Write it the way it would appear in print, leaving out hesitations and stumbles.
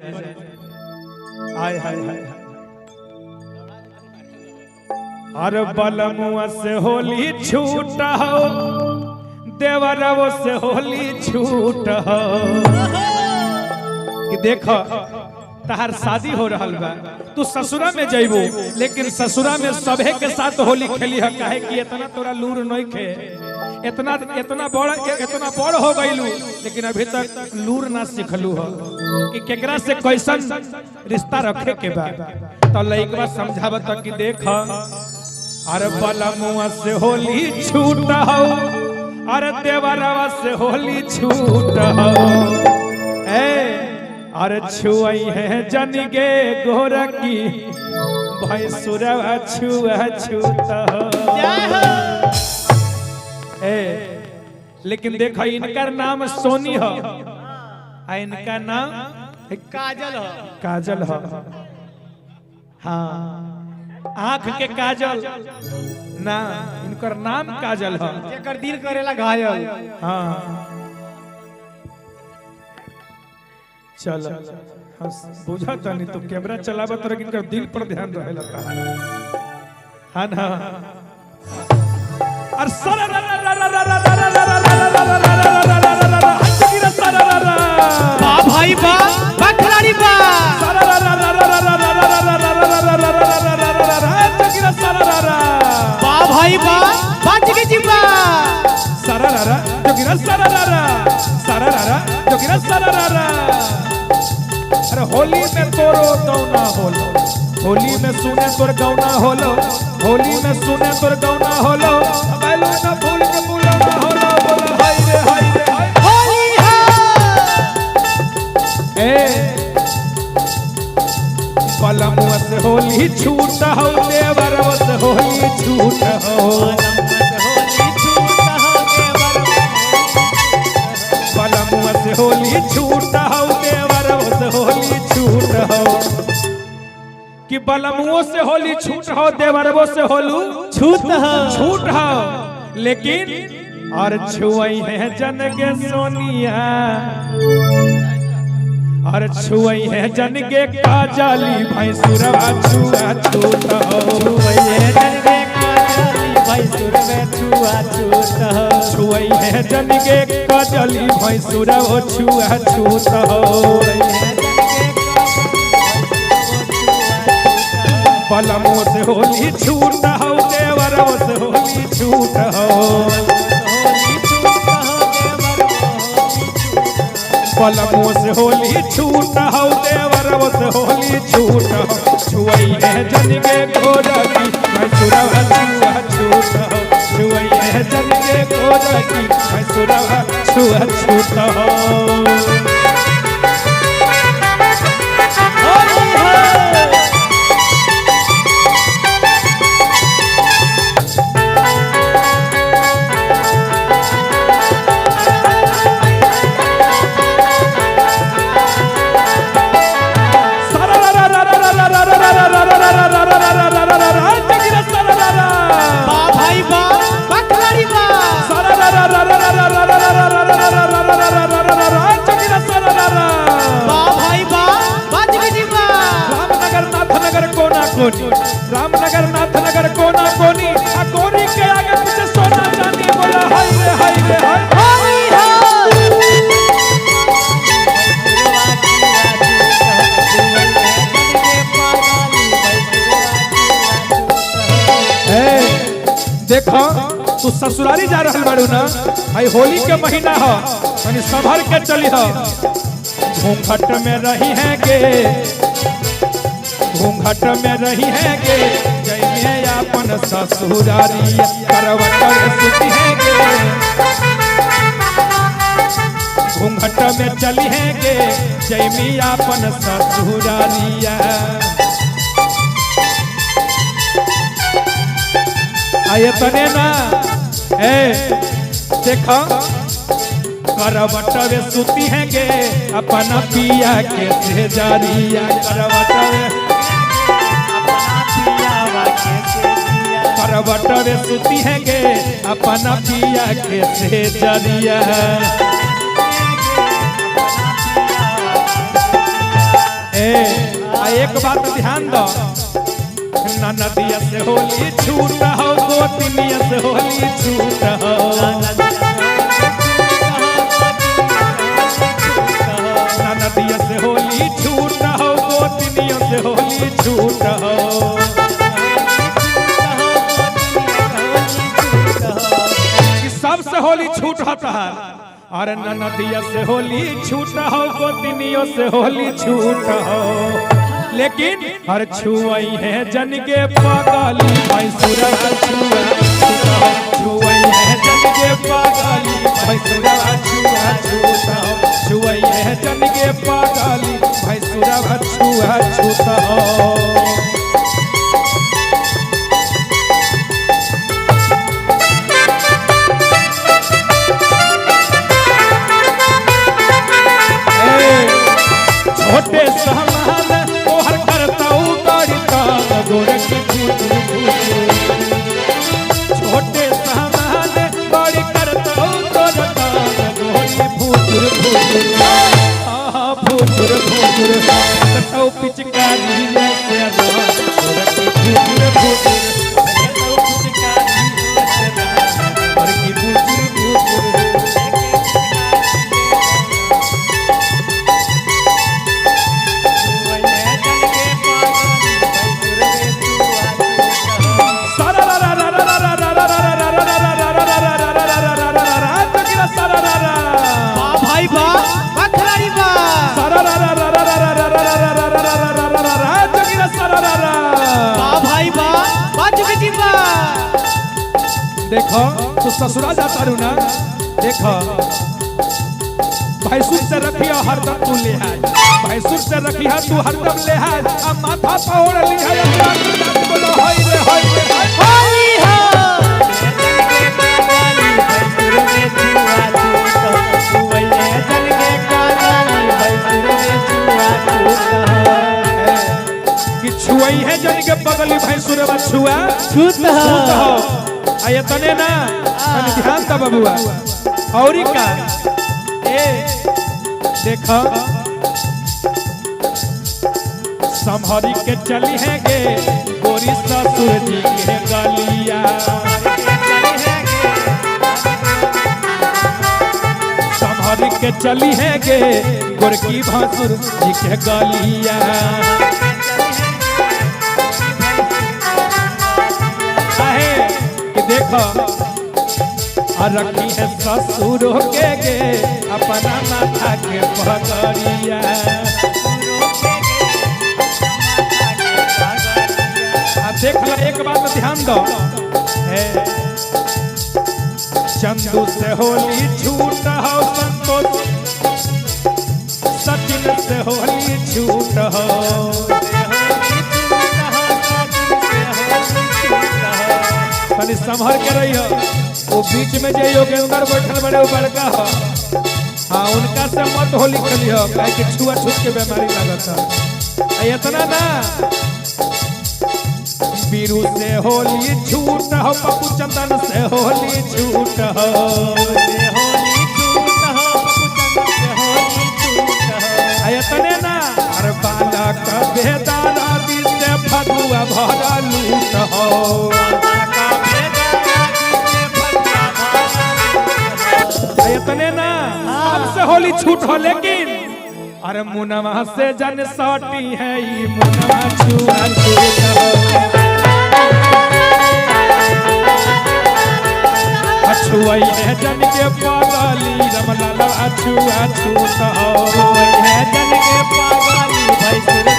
हाय हाय हाय। अरे बलमुआ से होली छूट हो, देवरवो से होली छूट हो। कि देख तहार शादी हो रहल बा, तू ससुरा में जइबो, लेकिन ससुरा में सभे के साथ होली खेली है। काहे कि इतना तोरा लूर नहीं खे, इतना इतना बड़ इतना बड़ हो गइलू, लेकिन अभी तक लूर ना सिखलू हो कि केकरा से कैसन रिश्ता रखे के बा। तो लइकवा समझावत कि देख, अरे बलमुआ से होली छूट हो, अरे देवरवा से होली छूट हो। ए अरे छुआई है जन गे गोरा की भैंसुरवा छुआ छूत हो। ए लेकिन देखो इनका नाम सोनी हो, आ इनका नाम काजल हो। काजल हो। हाँ, आंख के काजल ना, इनकर नाम काजल हो। जेकर दिल करेला घायल। हाँ चल बुझा तनी तो कैमरा चलावत रह, इनकर दिल पर ध्यान रहेला। हाँ ना। और सरा रा रा रा रा रा रा रा रा रा रा रा रा रा रा रा रा रा सरा रा रा। बा भाई बा, बा खिलाड़ी बा। सरा रा रा रा रा रा रा रा रा रा रा रा रा रा रा रा रा रा सरा रा रा। बा भाई बा, बा जिगी जी बा। सरा रा रा जोगिरा सरा रा रा, सरा रा रा जोगिरा सरा रा रा। अरे होली में तोरो गौना होलो, होली में सुने तोर गौना होलो, होली में सुने तोर गौना होलो, बैलू न फूल के फूलौना होलो। बोलो हाय रे हाय रे हाय। होली है। ए बलमुआ से होली छूट हो, देवरवा से होली छूट हो। बलमुआ से होली छूट हो, देवरवा से होली छूट हो। कि बलमुओ से होली छूट हो, देवरवो से होलू छूत हो। छूट हो। लेकिन और छुआई है जन के सोनिया, और छुआई है जन के काजली भैंसुरवा छुआ छूट हो। छुआई है जन के काजली भैंसुरवा छुआ छूत हो। छुआई है जन के काजली भैंसुरवा छुआ छूट हो। बलमुआ से होली छूट हो, देवरवा से होली छूट हो। बलमुआ से होली छूट हो, देवरवा से होली छूट हो। छुआई है जन के गोरा की भैंसुरवा छुआ छूट हो। छुआई है जन के गोरा की भैंसुरवा छुआ छूट हो। होली है। बा भाई बा, बा खिलाड़ी बा। बा भाई बा, बा जिगी जी बा। रामनगर नाथनगर कोना कोनी, रामनगर नाथनगर कोना कोनी, आ कोनी के आगे पीछे सोना चांदी। बोला हाय रे हाय रे हाय। होली है। ए देखो तू ससुरारी जा रहल बाड़ू ना, आई होली के महीना हो, तनी संभल के चली हो। घूंघट में रही है गे, घूंघट में रही है गे, जय में अपन ससुरारी करवट सुती है गे। घूंघट में चली है गे, जय में अपन ससुरारिया। आये तने ना, ए देखो करवट वे सुती है गे, अपना पिया के से जारिया। करवट वे, करवट वे सुती है गे, अपना पिया के से जारिया। एक बात ध्यान दो, ननदिया से होली छूट हो, गोतनिया से होली छूट हो। ननदिया से होली छूट हो, गोतनिया से होली छूट हो। कि सबसे होली छूट होता है। अरे ननदिया से होली छूट हो, गोतनियों से होली छूट हो, लेकिन हर छुआई है जन के पागली भैंसुरा छुआ छूट हो। छुआई है जन के पागली भैंसुरा छुआ छूट हो। छुआई है जन के पागली भैंसुरा छुआ छूट हो। छोटे सामान तोहर करतऊ बड़ी काम गोरख फुचुर फुचुर। छोटे सामान बड़ी करतऊ तोर काम गोरख फुचुर फुचुर। आहा फुचुर फुचुर करतऊ पिचकारी जैसे गोरख फुचुर फुचुर। करतऊ पिचकारी जैसे गोरख फुचुर फुचुर। भाई बा खिलाड़ी बा। भाई बा बाजू बा। देखो तू ससुरा जाता रू ना, देखो भैंसुर से रखिया हरदम तू लिहाज, भैंसुर से रखिया तू हरदम लिहाज, आ माथा पौड़ लिहाज बोलो हाय रे हाय रे हाय हो। कि छुआई है जन के बगली भैंसुर छुआ छूत हो। आ तने ना तने ध्यान दा बबुआ। औरी का ए देखो संभरी के चली है गे गोरी ससुर जी के गलिया। संभरी के चली है गे गोरकी भसुर जी के गलिया। कि देखो रखी है ससुर के गे अपना माथा के पगड़िया। देख लो एक बात ध्यान दो, चंदू से होली छूट हो, संतोष सचिन से होली छूट हो। तनी संभर के रही हो, वो बीच में जे योगेंद्र बैठल बड़े वो बड़का हो, हाँ उनका से मत होली खेली हो, काहे कि छुआ छूत के बीमारी लागत है। इतना ना बीरू से होली छूट हो, पप्पू चंदन से होली छूट हो। इतने ना अरे बालक बेदारा से फगुआ भरा लूट हो। इतने ना सबसे होली छूट हो, लेकिन अरे मुनवा से जन साटी है ई मुनवा छुआ छूट हो। छुआई है जन के पागली रमलाल छुआ छूट हो। है जन के पागली भैंसुर